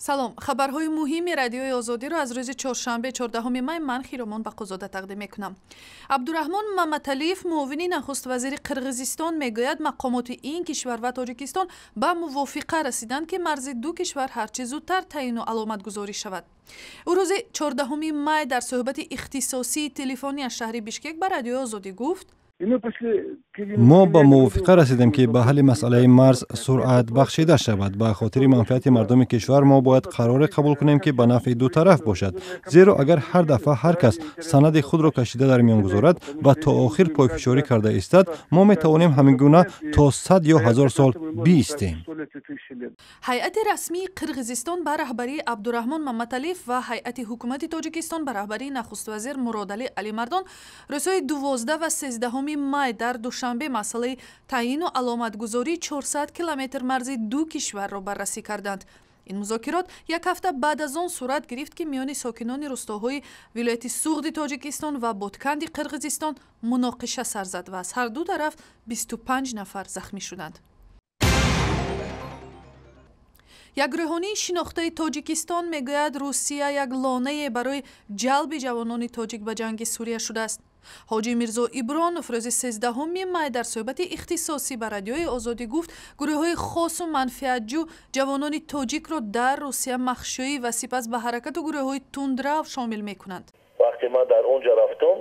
Салом. Хабарҳои муҳими Радиои Озодиро аз рӯзи чоршанбе, 14 май, ман Хиромон Бақозода тақдим мекунам. Абдураҳмон Маматалиев, муовини нахуствазири Қирғизистон, мегӯяд, мақомоти ин кишвар ва Тоҷикистон ба мувофиқа расиданд, ки марзи ду кишвар ҳарчи зудтар таъину аломатгузорӣ шавад. Ӯ рӯзи 14 май дар суҳбати ихтисосии телефонӣ аз шаҳри Бишкек ба Радиои Озодӣ гуфт: Мо ба мувофиқа расидем, ки ба ҳалли масъалаи марз суръат бахшида шавад. Ба хотири манфиати мардуми кишвар мо бояд қароре қабул кунем, ки ба нафъи ду тараф бошад, зеро агар ҳар дафъа ҳар кас санади худро кашида дар миён гузорад ва то охир пойфишорӣ карда истад, мо метавонем ҳамин гуна то 100 ё 1000 сол биистем. Ҳайати расмии Қирғизистон ба раҳбарии Абдураҳмон Маматалиев ва ҳайати ҳукумати Тоҷикистон ба раҳбарии нахуствазир Муродалӣ Алимардон рӯзҳои 12 ва 13 май дар Душанбе масъалаи таъину аломатгузории 400 километр марзи ду кишварро баррасӣ карданд. Ин музокирот як ҳафта баъд аз он сурат гирифт, ки миёни сокинони рустоҳои вилояти Суғди Тоҷикистон ва Ботканди Қирғизистон муноқиша сар зад ва аз ҳар ду тараф 25 нафар захмӣ шуданд. Як рӯҳонии шинохтаи Тоҷикистон мегӯяд, Русия як лонае барои ҷалби ҷавонони тоҷик ба ҷанги Сурия шудааст. Ҳоҷи Мирзо Ибронов рӯзи 13 май дар суҳбати ихтисосӣ ба Радиои Озодӣ гуфт, гурӯҳҳои хосу манфиатҷӯ ҷавонони тоҷикро дар Русия махшӯӣ ва сипас ба ҳаракату гурӯҳҳои тундрав шомил мекунанд. Вақте ман дар он ҷо рафтам,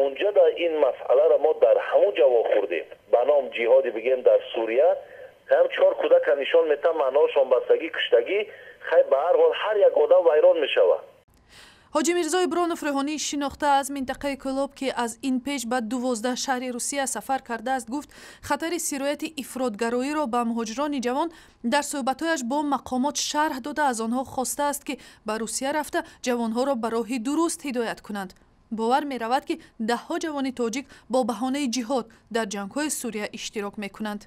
унҷа дар ин масъаларо мо дар ҳамун ҷо вохӯрдем. Ба ном ҷиҳоди бигем дар Сурия ҳам чор кӯдака нишон метам, маъноашон бастагӣ, куштагӣ. Хай, ба ҳар ҳол ҳар як одам вайрон мешавад. Ҳоҷи Мирзо Ибронов, рӯҳонии шинохта аз минтақаи Кӯлоб, ки аз ин пеш ба 12 шаҳри Русия сафар кардааст, гуфт, хатари сирояти ифротгароиро ба муҳоҷирони ҷавон дар суҳбатҳояш бо мақомот шарҳ дода, аз онҳо хостааст, ки ба Русия рафта ҷавонҳоро ба роҳи дуруст ҳидоят кунанд. Бовар меравад, ки даҳҳо ҷавони тоҷик бо баҳонаи ҷиҳод дар ҷангҳои Сурия иштирок мекунанд.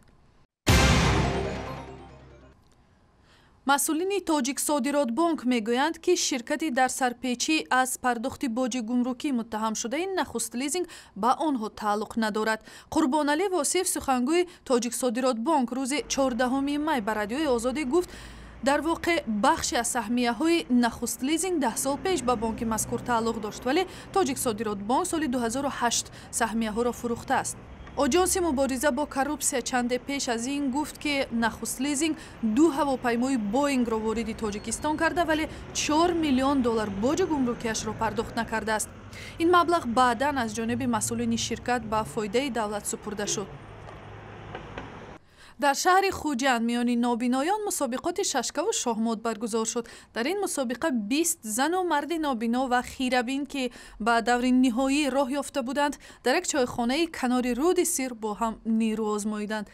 Масъулини Тоҷиксодиротбонк мегӯянд, ки ширкати дар сарпечӣ аз пардохти боҷи гумрукӣ муттаҳамшудаи Нахуст Лизинг ба онҳо тааллуқ надорад. Қурбоналӣ Восиф, сухангӯи Тоҷиксодиротбонк, рӯзи 14 май ба Радиои Озодӣ гуфт, дар воқеъ бахше аз саҳмияҳои Нахуст Лизинг 10 сол пеш ба бонки мазкур тааллуқ дошт, вале Тоҷиксодиротбонк соли 2008 саҳмияҳоро фурӯхтааст. Оҷонси мубориза бо коррупсия чанде пеш аз ин гуфт, ки Нахуст Лизинг ду ҳавопаймои Боингро вориди Тоҷикистон карда, вале 4 миллион доллар боҷи гумрукиашро пардохт накардааст. Ин маблағ баъдан аз ҷониби масъулини ширкат ба фоидаи давлат супурда шуд. Дар шаҳри Хуҷанд миёни нобиноён мусобиқоти шашкаву шоҳмот баргузор шуд. Дар ин мусобиқа 20 зану марди нобино ва хирабин, ки ба даври ниҳоӣ роҳ ёфта буданд, дар як чойхонаи канори руди Сир бо ҳам нерӯ озмоиданд.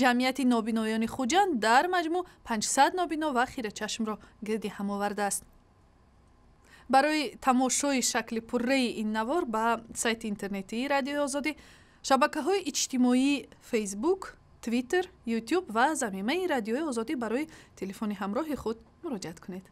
Ҷамъияти нобиноёни Хуҷанд дар маҷмӯъ 500 нобино ва хирачашмро гирди ҳам овардааст. Барои тамошои шакли пурраи ин навор ба сайти интернетии Радиои Озодӣ, шабакаҳои иҷтимоии Фейсбук, Твиттер, Ютуб ва замимаи Радиои Озодӣ барои телефони ҳамроҳи худ муроҷиат кунед.